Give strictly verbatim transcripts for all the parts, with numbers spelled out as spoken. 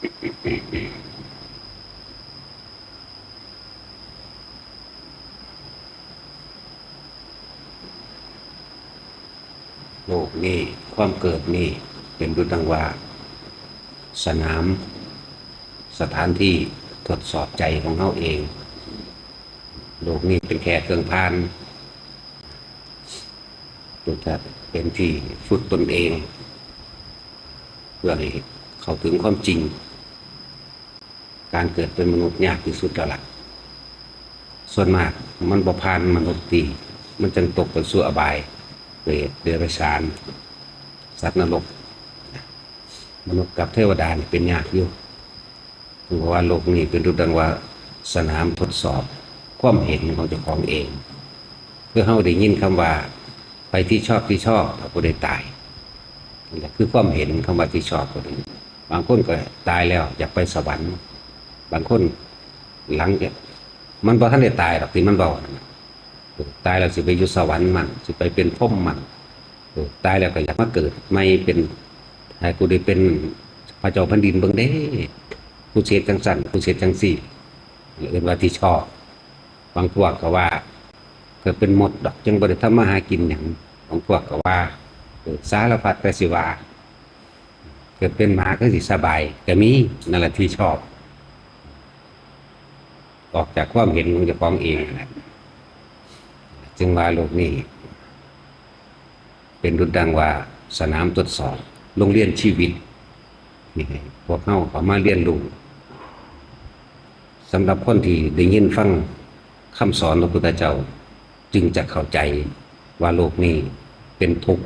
โลกนี้ ความเกิดนี้ เป็นดุจดังว่า สนาม สถานที่ทดสอบใจของเฮาเอง โลกนี้เป็นแค่เครื่องผ่าน ตัวจะเป็นที่ฝึกตนเอง เพื่อให้เข้าถึงความจริง การเกิดเป็นมนุษย์ยากที่สุดแล้วล่ะ ส่วนมากมันบ่ผ่านมนุษย์ติ มันจั่งตกไปสู่อบาย เปรต เดรัจฉาน สัตว์นรก มนุษย์กับเทวดานี่เป็นยากอยู่ เพราะว่าโลกนี้เป็นดุจดังว่าสนามทดสอบความเห็นของเจ้าของเอง คือเฮาได้ยินคำว่า ไปที่ชอบที่ชอบ ก็บ่ได้ตาย นั่นแหละคือความเห็นคำว่าที่ชอบก็ดี บางคนก็ตายแล้วอยากไปสวรรค์ บางคนหลังจาก มันบ่ทันได้ตายดอกที่มันเว้านั่นน่ะ เออ ตายแล้วสิไปอยู่สวรรค์มัน สิไปเป็นพรหมมัน เออ ตายแล้วก็อยากมาเกิดใหม่เป็น ให้กูได้เป็นพระเจ้าแผ่นดินเบิ่งเด้ กูสิเฮ็ดจั่งซั้น กูสิเฮ็ดจั่งซี้ เอิ้นว่าที่ชอบ บางพวกก็ว่า เกิดเป็นมดดอก จั่งบ่ได้ทำมาหากินหยัง บางพวกก็ว่า เออ สารพัดแต่สิว่า เกิดเป็นหมาคือสิสบาย ก็มี นั่นแหละที่ชอบ ออกจากความเห็นของเจ้าของเองนั่นแหละ จึงว่าโลกนี้ เป็นดุจดังว่าสนามทดสอบ โรงเรียนชีวิต ที่ให้พวกเฮาเข้ามาเรียนรู้ สำหรับคนที่ได้ยินฟังคำสอนพระพุทธเจ้า จึงจะเข้าใจว่าโลกนี้เป็นทุกข์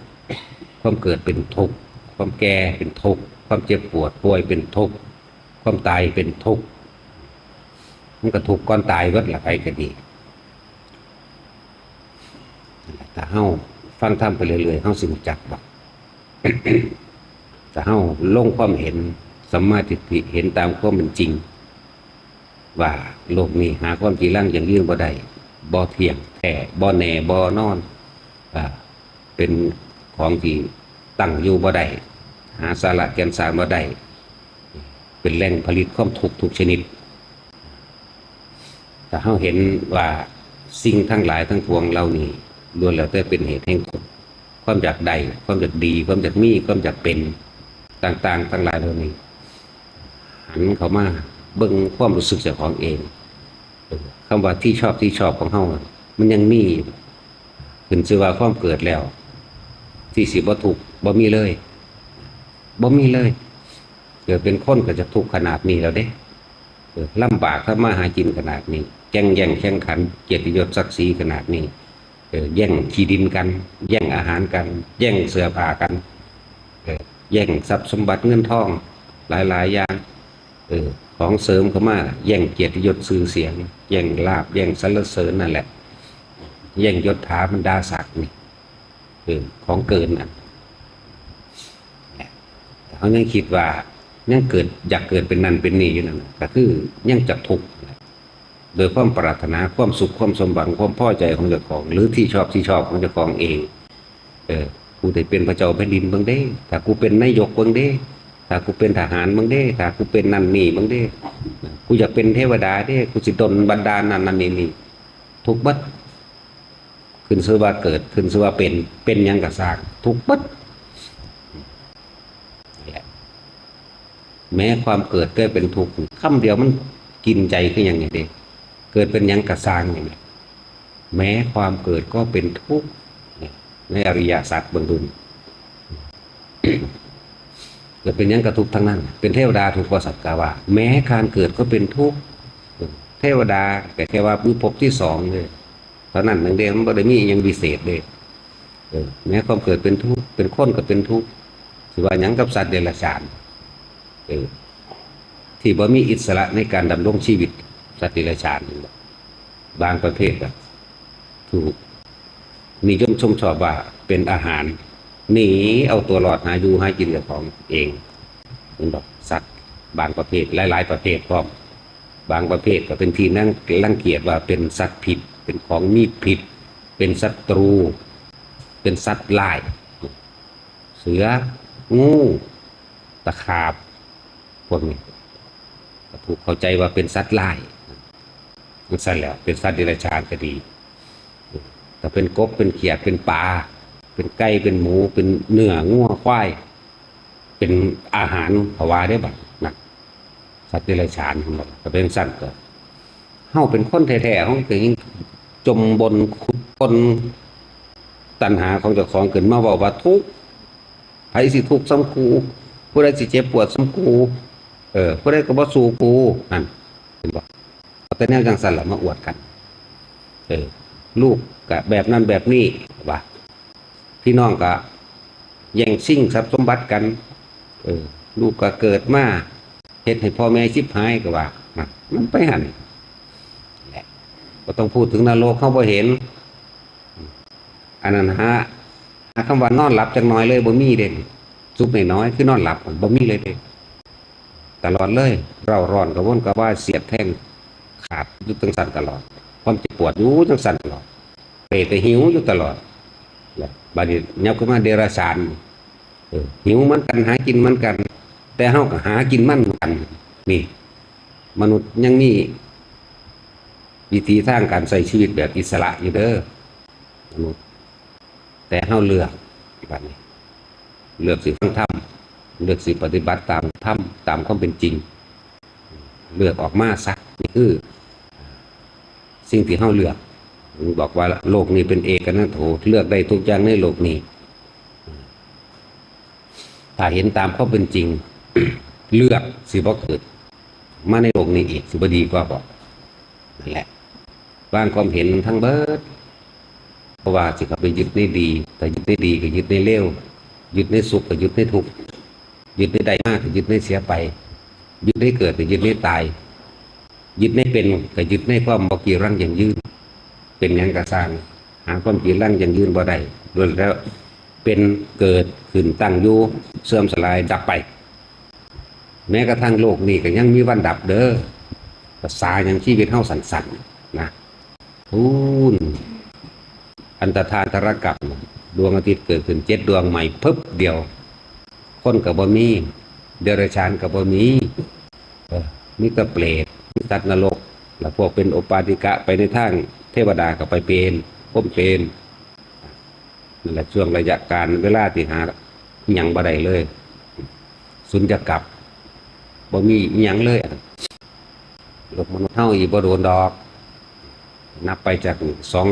ความเกิดเป็นทุกข์ ความแก่เป็นทุกข์ ความเจ็บปวดป่วยเป็นทุกข์ ความตายเป็นทุกข์ มันก็ทุกข์ก่อนตายเบิดล่ะ ไผก็ดี ถ้าเฮาฟังธรรมไปเรื่อยๆ เฮาสิรู้จักดอก ถ้าเฮาลงความเห็น สัมมาทิฏฐิ เห็นตามความเป็นจริง ว่าโลกนี้หาความจีรังยั่งยืนบ่ได้ บ่เที่ยงแท้ บ่แน่ บ่นอน อ่า เป็นของที่ตั้งอยู่บ่ได้ หาสาระแก่นสารบ่ได้ เป็นแหล่งผลิตความทุกข์ทุกชนิด ถ้าเฮาเห็นว่าสิ่งทั้งหลายทั้งปวงเหล่านี้ ล้วนแล้วแต่เป็นเหตุแห่งทุกข์ ความอยากได้ ความอยากดี ความอยากมี ความอยากเป็น ต่างๆ ทั้งหลายเหล่านี้ หันเข้ามาเบิ่งความรู้สึกเจ้าของเอง เออ คำว่าที่ชอบที่ชอบของเฮาน่ะ มันยังมีอยู่ ขึ้นชื่อว่าความเกิดแล้ว ที่สิบ่ทุกข์ บ่มีเลย บ่มีเลย เกิดเป็นคนก็จะทุกข์ขนาดนี้แล้วเด้ เออ ลำบากทำมาหากินขนาดนี้ แก่งแย่งแข่งขัน เกียรติยศศักดิ์ศรีขนาดนี้ เออ แย่งที่ดินกัน แย่งอาหารกัน แย่งเสื้อผ้ากัน เออ แย่งทรัพย์สมบัติเงินทอง หลายๆ อย่าง เออ ของเสริมเข้ามา แย่งเกียรติยศชื่อเสียง แย่งลาภ แย่งสรรเสริญนั่นแหละ แย่งยศถาบรรดาศักดิ์นี่ เออ ของเกินน่ะ เฮายังคิดว่ายังเกิด อยากเกิดเป็นนั่นเป็นนี่อยู่นั่นน่ะ ก็คือยังจะทุกข์ โดยความปรารถนา ความสุข ความสมหวัง ความพอใจของเจ้าของ หรือที่ชอบที่ชอบของเจ้าของเอง เออ กูได้เป็นพระเจ้าแผ่นดินเบิ่งเด้ ถ้ากูเป็นนายกเบิ่งเด้ ถ้ากูเป็นทหารเบิ่งเด้ ถ้ากูเป็นนั่นนี่เบิ่งเด้ กูอยากเป็นเทวดาเด้ กูสิดลบันดาลนั่นนั่นนี่นี่ ทุกข์เบิด ขึ้นชื่อว่าเกิด ขึ้นชื่อว่าเป็น เป็นหยังก็ซ่าง ทุกข์เบิด นี่แหละ แม้ความเกิดก็เป็นทุกข์ คำเดียวมันกินใจคือหยังนี่เด้ เกิดเป็นหยังก็ซ่างนี่แหละ แม้ความเกิดก็เป็นทุกข์ ในอริยสัจเบิ่งดู เกิดเป็นหยังก็ทุกข์ทั้งนั้น เป็นเทวดาทุกข์บ่สักกะว่า แม้การเกิดก็เป็นทุกข์ เทวดาก็แค่ว่ามีภพที่สองเลย เท่านั้นหนึ่งเด้ มันบ่ได้มีอิหยังพิเศษเด้ เออ แม้ความเกิดเป็นทุกข์ เป็นคนก็เป็นทุกข์ สิว่าหยังกับสัตว์เดรัจฉาน เออ ที่บ่มีอิสระในการดำรงชีวิต สัตว์เดรัจฉาน บางประเภทก็ถูกนิยมชมชอบว่าเป็นอาหาร หนีเอาตัวรอดหาอยู่หากินกับของเอง เห็นบ่ สัตว์บางประเภท หลายๆ ประเภทพร้อม บางประเภทก็เป็นที่นั่งรังเกียจว่าเป็นสัตว์ผิด เป็นของมีพิษ เป็นศัตรู เป็นสัตว์ร้าย เสือ งู ตะขาบ พวกนี้ ก็ถูกเข้าใจว่าเป็นสัตว์ร้าย จั่งซั้นแหละ เป็นสัตว์เดรัจฉานก็ดี ถ้าเป็นกบ เป็นเขียด เป็นปลา เป็นไก่ เป็นหมู เป็นเนื้องัวควาย เป็นอาหาร เขาว่าเด้บัดนะ สัตว์เดรัจฉานของเราก็เป็นจั่งซั้น ก็เฮาเป็นคนแท้ๆ เฮาก็ยังจมบ่นขุดค้นตัณหาของเจ้าของขึ้นมาเว้าว่าทุกข์ ไผสิทุกข์ส่ำกู ผู้ใดสิเจ็บปวดส่ำกู เออ ผู้ใดก็บ่สู้กู นั่น เห็นบ่ เอาแต่แนวจั่งซั้นล่ะมาอวดกัน เออ ลูกก็แบบนั้นแบบนี้ ว่า พี่น้องก็แย่งชิงทรัพย์สมบัติกัน เออ ลูกก็เกิดมาเฮ็ดให้พ่อแม่ชิบหาย ก็ว่า นะ มันไปหั่นแหละ บ่ต้องพูดถึงนรก เฮาบ่เห็น อันนั้นหา หาคำว่านอนหลับจักหน่อยเลยบ่มีเด้ สุขน้อยๆ คือนอนหลับบ่มีเลยเด้ ตลอดเลย เร้าร้อนกระวนกระวาย เสียดแทงขาดอยู่จั่งซั้นตลอด ความเจ็บปวดอยู่จั่งซั้นตลอด เปรตก็หิวอยู่ตลอด แล้วบัดนี้ยับขึ้นมาเดรัจฉาน เออ หิวเหมือนกัน หากินเหมือนกัน แต่เฮาก็หากินมันเหมือนกัน นี่ มนุษย์ยังมีวิถีทางการใช้ชีวิตแบบอิสระอยู่เด้อ มนุษย์ แต่เฮาเลือก บัดนี้ เลือกสิฟังธรรม เลือกสิปฏิบัติตามธรรม ตามความเป็นจริง เลือกออกมาซะ นี่คือสิ่งที่เฮาเลือก บอกว่าโลกนี้เป็นเอกนัตโถ เลือกได้ทุกอย่างในโลกนี้ ถ้าเห็นตามความเป็นจริง เลือกสิบ่เกิดมาในโลกนี้อีก สิบ่ดีกว่าบ่ นั่นแหละ วางความเห็นทั้งเบิด เพราะว่าสิเข้าไปยึดในดี ถ้ายึดในดีก็ยึดในเลว ยึดในสุขก็ยึดในทุกข์ ยึดในได้มาก็ยึดในเสียไป ยึดในเกิดก็ยึดในตาย ยึดในเป็นก็ยึดในความบ่กีรังยั่งยืน เป็นหยังก็ซ่าง หาความกีรังยั่งยืนบ่ได้ ล้วนแล้วเป็นเกิดขึ้นตั้งอยู่ เสื่อมสลายดับไป แม้กระทั่งโลกนี้ก็ยังมีวันดับเด้อ ภาษาหยังชีวิตเฮาสั้นๆ นะ พูน อันตรธานตรกัป ดวงอาทิตย์เกิดขึ้นเจ็ดดวงใหม่พึบเดียว คนก็บ่มี เดรัจฉานก็บ่มี เออ มีแต่เปรต มีสัตว์นรก แล้วพวกเป็นโอปปาติกะไปในทางเทวดาก็ไปเป็น พรหมเป็น นั่นแหละช่วงระยะการเวลาที่หาอิหยังบ่ได้เลย สุญญากาศ บ่มีอิหยังเลย โลกมนุษย์เฮาอีกบ่โดนดอก นับไปจากสอง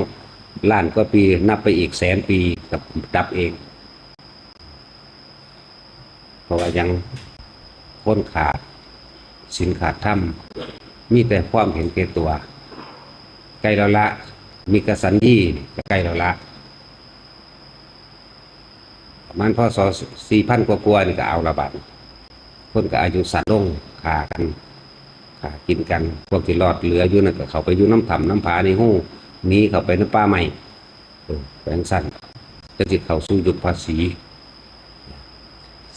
ล้านกว่าปี นับไปอีกแสนปีก็ดับเอง เพราะว่ายังคนขาดศีลขาดธรรม มีแต่ความเห็นแก่ตัว ใกล้แล้วละ มีกสัญญีก็ใกล้แล้วละ ประมาณ พ.ศ. สี่พัน กว่าๆ นี่ก็เอาละบาด คนก็อายุสั้นลง ฆ่ากัน ฆ่ากินกัน พวกที่รอดเหลืออยู่นั่นก็เข้าไปอยู่นำถ้ำนำผาในฮู หนีเข้าไปในป่าไม้ เออ ไปจั่งซั้น จั่งสิเข้าสู่ยุคภาษี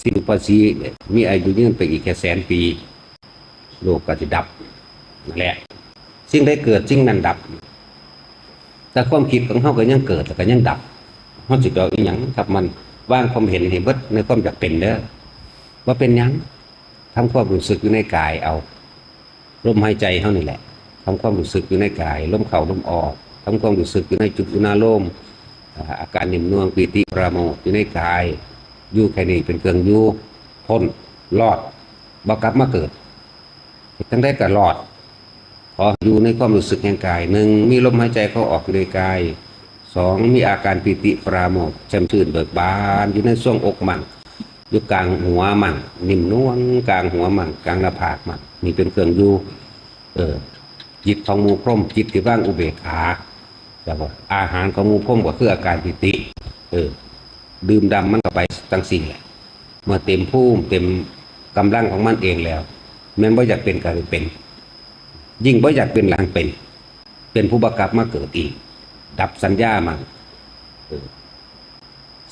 สิ้นภาษีเนี่ย มีอายุยืนไปอีกแค่แสนปี โลกก็สิดับ นั่นแหละ สิ่งใดเกิดสิ่งนั้นดับ แต่ความคิดของเฮาก็ยังเกิด แล้วก็ยังดับ เฮาสิไปเอาอิหยังกับมัน วางความเห็นให้เบิดในความอยากเป็นเด้อ บ่เป็นหยัง ทำความรู้สึกอยู่ในกายเอา ลมหายใจเฮานี่แหละ ทำความรู้สึกอยู่ในกาย ลมเข้าลมออก ทำความรู้สึกอยู่ในจุดอุณาโลม อ่า อาการนิ่มนวล ปีติ ปราโมทย์อยู่ในกาย อยู่แค่นี้เป็นเครื่องอยู่ พ้น รอด บ่กลับมาเกิด เฮ็ดจั่งใดก็รอด ขออยู่ในความรู้สึกแห่งกาย หนึ่ง มีลมหายใจเข้าออกอยู่ในกาย สอง มีอาการปีติปราโมทย์ แจ่มชื่นเบิกบาน อยู่ในช่วงอกมั่ง อยู่กลางหัวมั่ง นิ่มนวลกลางหัวมั่ง กลางหน้าผากมั่ง นี่เป็นเครื่องอยู่ เออ จิตของหมู่พรหม จิตที่ว่างอุเบกขา แล้วก็อาหารของหมู่พรหมก็คืออาการปีติ เออ ดื่มด่ำมันก็ไปจั่งซี้แหละ เมื่อเต็มภูมิเต็มกำลังของมันเองแล้ว แม่นบ่อยากเป็นก็เลยเป็น ยิ่งบ่อยากเป็นหลังเป็น เป็นผู้บ่กลับมาเกิดอีก ดับสัญญามั่ง เออ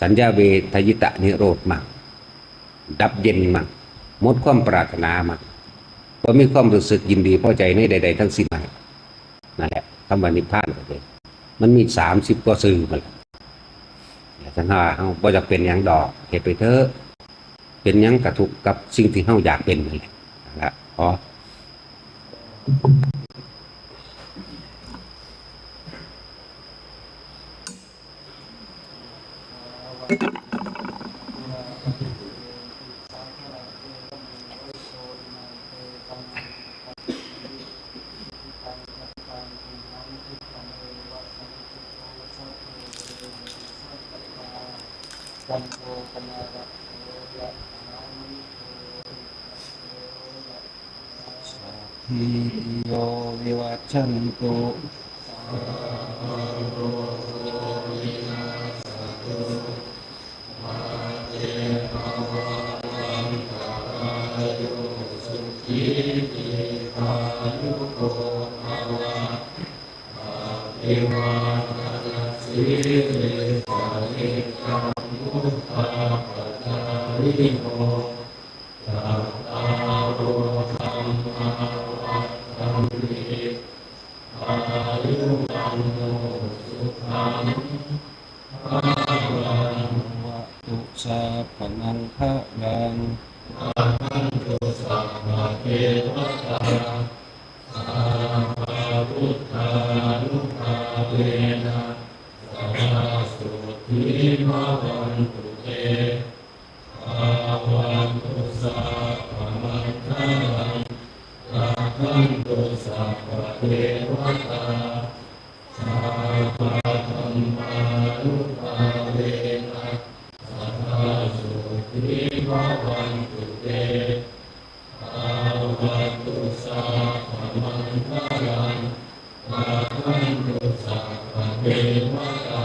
สัญญาเวทยิตะนิโรธมั่ง ดับเย็นมั่ง หมดความปรารถนามั่ง บ่มีความรู้สึกยินดีพอใจในใดๆทั้งสิ้นมั่ง นั่นแหละ คำว่านิพพานก็คือ มันมีสามสิบกว่าชื่อมันแหละ แต่ถ้าเฮาบ่อยากเป็นหยังดอก เฮ็ดไปเถอะ เป็นหยังกะทุกข์กับสิ่งที่เฮาอยากเป็นนั่นแหละ นั่นละ ขอ Sabbītiyo vivajjantu. Bhavatu sabbamaṅgalaṃ. Rakkhantu sabbadevatā. Sabbabuddhānubhāvena sadā sotthī bhavantu te. Bhavatu sabbamaṅgalaṃ. Rakkhantu sabbadevatā. Sabbadhammānubhāvena sadā sotthī bhavantu te. Bhavatu sabbamaṅgalaṃ. Rakkhantu sabbadevatā.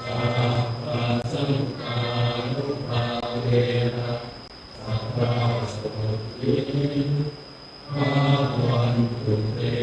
Sabbasaṅghānubhāvena sadā sotthī bhavantu te.